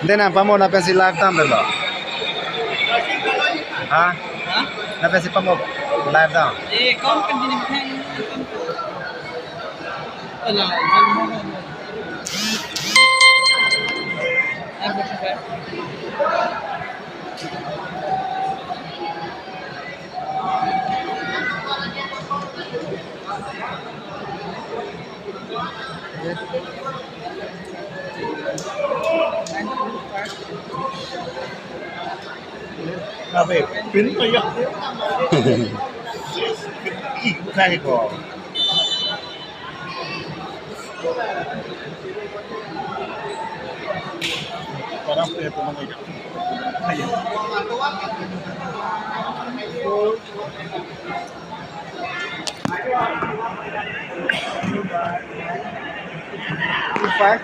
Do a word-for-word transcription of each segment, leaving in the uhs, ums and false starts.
Dena pamo na pensi live dam lo. Ha? Ha? Na pensi pamo live dam. Eh, kon kan dini kan. Ala, Abe, pin pa ya. Ih, bukan ko. Parang pe to mang ejak. Ayo. Five.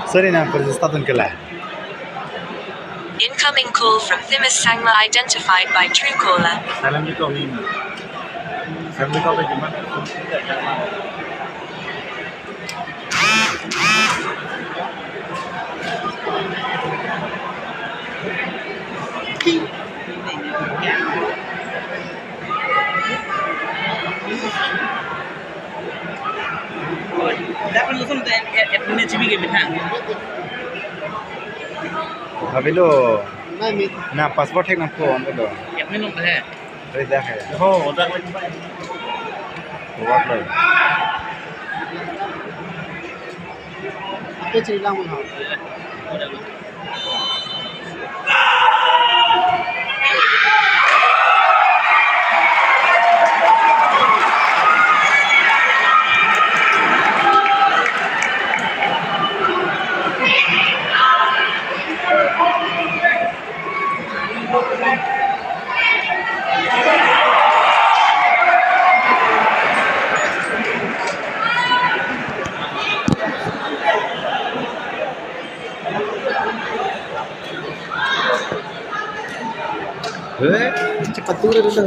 Sorry, na, por esta tan kela. Incoming call from Thimas Sangma identified by Truecaller. Salam di kami. Salam di kami, gimana? Dak kan langsung te, eh, eh, punya cibi ke bintang. Habis lo. Nai mi. Na passport hek nangpo, habis lo. Admin nung he. Re dak he. Ho, dak lagi. Buat lo. Apa cerita mo? Eh, cepat turun itu.